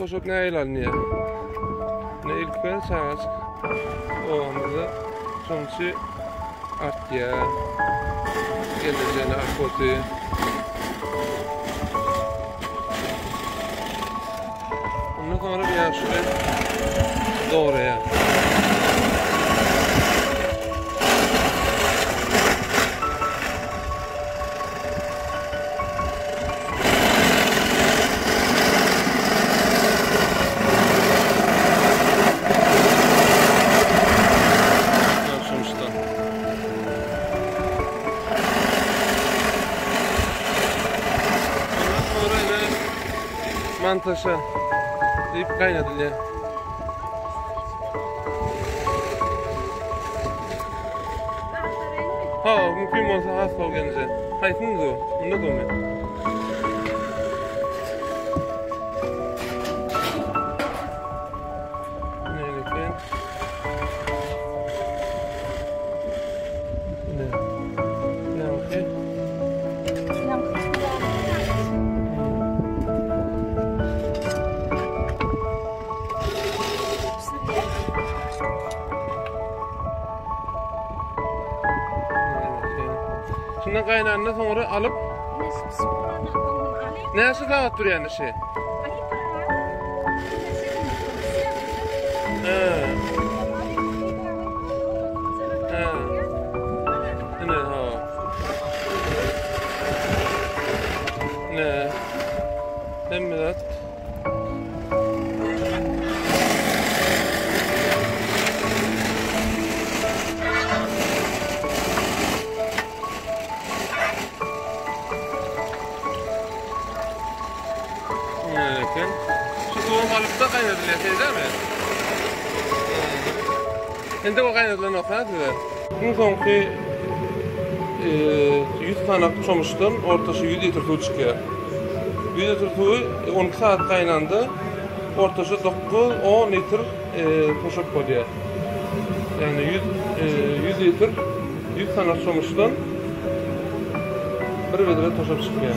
Toşap nähili alynýar? Ine ilki bilen çagajyk obamyzda şoňçy artýar. Gelejene akoty. Ondan sonra bir ýaşuly dograýar. Mantaşa diýip gaýnadylýar. Ha, mümkin bolsa has gowy gelinje. Haýsyny du? Munda dumy? Nereden? Ne? Ne okey? Şundan gaýnandan soňra alyp Näçe sagat durýan işi? He. He. Ine ha. Ne? Hemme zat. Eken. Şu suwam alyp da gaýnadylýar, şeýdemi? Indi o gaýnadylan ha size. Iň soňky 100 sanak çomuçdan ortaça 100 litr suw çykýar. 100 litr suwy 12 sagat gaýnanda ortaça 9-10 litr toşap bolýar. Ýagny 100 100 litr 100 sanak çomuçdan bir bedre toşap çykýar.